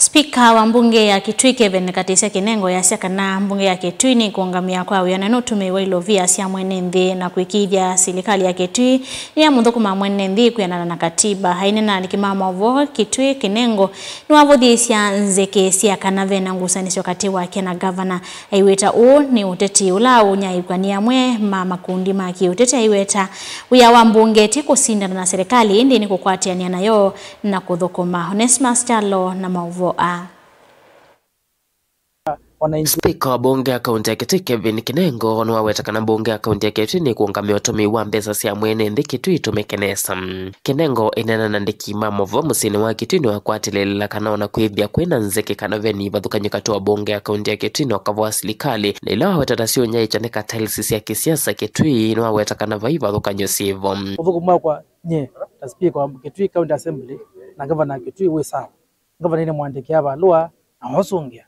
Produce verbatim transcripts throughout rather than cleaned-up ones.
Spika wa mbunge ya Kitui Kevin Katisya Kinengo yasya kana mbunge ya Kitui nĩkũũngamĩa kwa wĩananu ũtũmĩi wa ilovia sya mwene nthĩ na kũĩkĩĩthya silikalĩ ya Kitui nĩyamũthũkũma mwene nthĩ kwĩanana na katiba. Aineena na aandĩki ma maũvoo Kitui, Kinengo nĩwavũthĩĩsya nzeke sya kana ve na ngusanĩsyo katĩ wake na ngavana. Aiweta ũũ nĩ ũteti ũla ũnyaĩĩkw'a nĩ amwe ma makundi ma kĩ-ũteti. Aiweta wĩa wa mbunge ti kũsindana na silikalĩ, ĩndĩ nĩ kũkwatĩanĩa nayo na kũthũkũma. Onesmus Kyalo na maũvoo aa. Spika wa mbunge ya kaunti ya Kitui Kevin Kinengo nĩwaweta kana mbunge ya kaunti ya Kitui nĩkũũngamĩa ũtũmĩi wa mbesa sya mwene nthĩ Kitui itũmĩke nesa. Kinengo aineena na aandĩki ma maũvoo mũsyĩnĩ wa Kitui nĩwakwatĩlĩĩla kana ona kwĩthĩa kwĩna nzeke kana ve na ivathũkany'o katĩ wa mbunge ya kaunti ya Kitui na ũkava wa silikalĩ, na ila waweta ta syũnyaĩĩkya nĩ cartels sya kĩsiasa Kitui, nĩwaweta kana vai ivathũkany'o syĩvo. Ũthũkũmi wakwa nyie ta spika wa Kitui County Assembly na ngavana wa Kitui wĩ sawa. Ngavana nĩnĩmwandĩkĩa valũa na ũsũngĩa,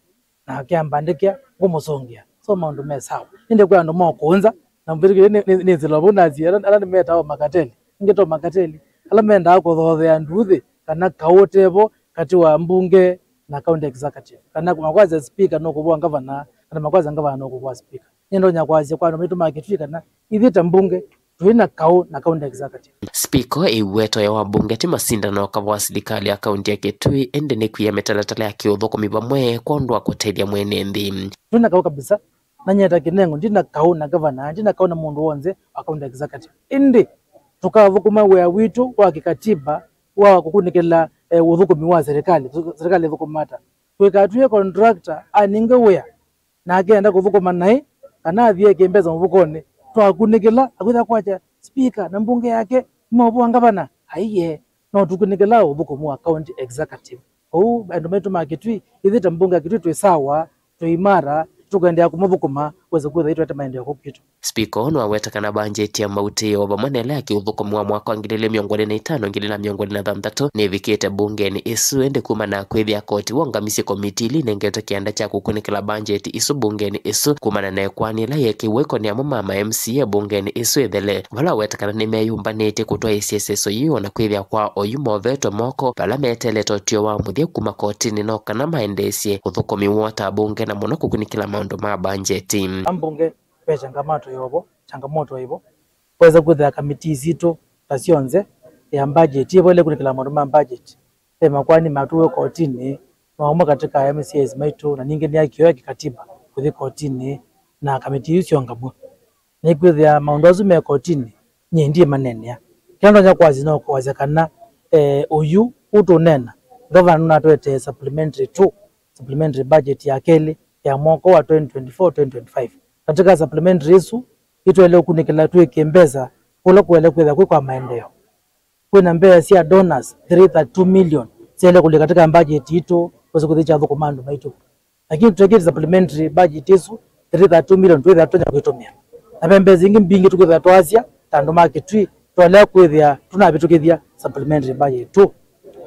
na akĩambandĩkĩa ngũmũsũngĩa. So maũndũ me sawa. Ĩndĩ kwĩ andũ mokũnza, na mbĩtĩkĩlye nĩ, nĩ, nĩ nzĩla vau nasye, ala, ala nĩmetawa makateli. Ngeto makateli, ala mendaa kũthothea nduuthĩ kana kaũ ũtevo katĩ wa mbunge na county executive. Kana makwasya spika nũkũvoa ngavana, kana makwasya ngavana nũkũvoa spika. Nĩndonya kwasya kwa andũ maitũ ma Kitui kana ithyĩ ta mbunge, twĩ na kaũ na county executive. Spika ĩweta wĩa wa mbunge ti masindano na ũkava wa silikalĩ ya kaunti ya Kitui, ĩndĩ nĩ kwia mĩtalatala ya kĩũthũkũmi vamwe kwondũ wa kũtethya mwene nthĩ. Twĩ na kaũ kabisa, na nyie ta Kinengo, ndi na kaũ na gavana, ndi na kaũ na mũndũ w'onthe wa county executive. Ĩndĩ tũkathũkũma wĩa witũ wa kĩkatiba wa kũkunĩkĩla, eh, ũthũkũmi wa serikali, serikali ĩthũkũmaa ata. Tũikatw'ĩe contractor anenge wĩa na akenda kũthũkũma naĩ, kana athi eke mbesa mũvukonĩ, twakunĩkĩla, akwĩtha kwakya spika na mbunge yake, maũvoo ngavana, aiee, no tũkunĩkĩla ũthũkũmi wa county executive. Kwoou andũ maitũ ma Kitui, ithyĩ ta mbunge ya Kitui twĩ sawa, twĩ imara, tũkũendeea kũmũthũkũma wĩse kwĩthwa itwete maendeeo kũu kwitũ. Spika ũũ nĩwaweta kana mbanjeti ya mautĩĩo vamwe na ĩla ya kĩũthũkũmi wa mwaka wa ngili ilĩ mĩongo ĩlĩ na itano, ngili ilĩ na mĩongo ĩlĩ na thanthatũ nĩvikĩte mbungenĩ ĩsu, ĩndĩ kumana na kwĩthĩa koti wongamisye komitii ila inengetwe kĩanda kya kũkunĩkĩla mbanjeti isu mbungenĩ ĩsu kumana na ĩkoani ĩla yeekĩiwe ĩkonĩ amwe ma ma M C A mbungenĩ ĩsu ĩthele, vala waweta kana nĩmeyũmbanĩtye kũtwaĩĩsya ĩseso yĩĩ, o na kwĩthĩa kwa oyu movetwe moko vala meteelete ũtw'ĩo wa mũthya kuma kotinĩ no kana maendeesye ũthũkũmi woo ta mbunge na mũno kũkunĩkĩla maũndũ ma mbanjeti. Ambunge ve changamoto yovo, changamoto ĩvo. Kwesa kwĩthĩa kamitii sitũ ta syonthe ya budget, ĩvo ĩla ĩkunĩkĩla maũndũ ma budget. Ve makoani matũwe kotinĩ, no amwe katĩ ka M C As maitũ, na ningĩ nĩakiwe kĩkatiba kũthi kotinĩ, na kamitii isu syongamw'a. Nĩkwĩthĩa maũndũ asu me kotinĩ, nyie ndiĩmaneenea. Kĩla ndonya kwasya no kwasya kana, eh, ũyu ũtũneena, ngavana nũnatwetee supplementary two, supplementary budget ya kelĩ ya mwaka wa twenty twenty-four twenty twenty-five. Katika supplementary ĩsu, nĩtwaĩle kũkunĩkĩla twĩke mbesa kũla kũĩle kwĩthĩwa kwĩ kwa maendeeo. Kwĩna mbesa sya donors three thirty-two million syaĩle kũlika katika budget yitũ, wĩse kwĩthĩa kyathũkũma andũ maitũ. Lakini tũtekĩte supplementary budget ĩsu, three thirty-two million twĩthĩa tũtonya kwĩtũmĩa. Na ve mbesa ingĩ mbingĩ tũkwĩthĩa twasya, ta andũ ma Kitui, twalea kwĩthĩa tũnavĩtũkĩthya supplementary budget two.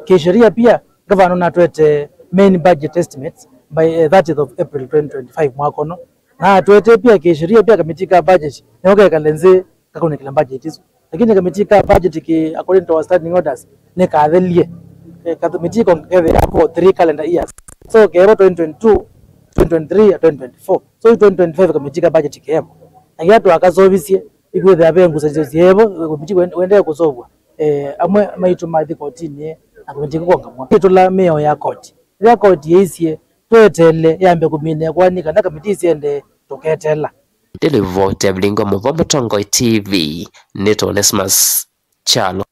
Kisheria pia, ngavana nũnatwete main budget estimates by, eh, thirtieth of April twenty twenty-five mwaka ũno. Na atwete pia kisheria pia kamitii ka budget, nĩko kekale nzĩ kakunĩkĩla budget isu. Lakini kamitii ka budget ki, according to our standing orders, nĩkathelie. Eh, kamitii ko kethĩawa for three calendar years. So, kevo twenty twenty-two, twenty twenty-three, ya twenty twenty-four. So, twenty twenty-five kamitii ka budget kevo. Na kĩla twakasovisye, ikwĩthĩa ve ngusanĩsyo syevo, kamitii wen-, wendee kũsovwa. Eh, amwe maitũ mathi kotinĩ, na kamitii kũkongamwa. Itũla mĩao ya koti. Rĩrĩa koti yĩisye, tweteele yambe kũmina ĩkoani kana kamitii syende, tũketeela. Ndĩlivoti ya Vilingi wa Mũvoo Mũtongoi T V, nĩtwa Onesmus Kyalo.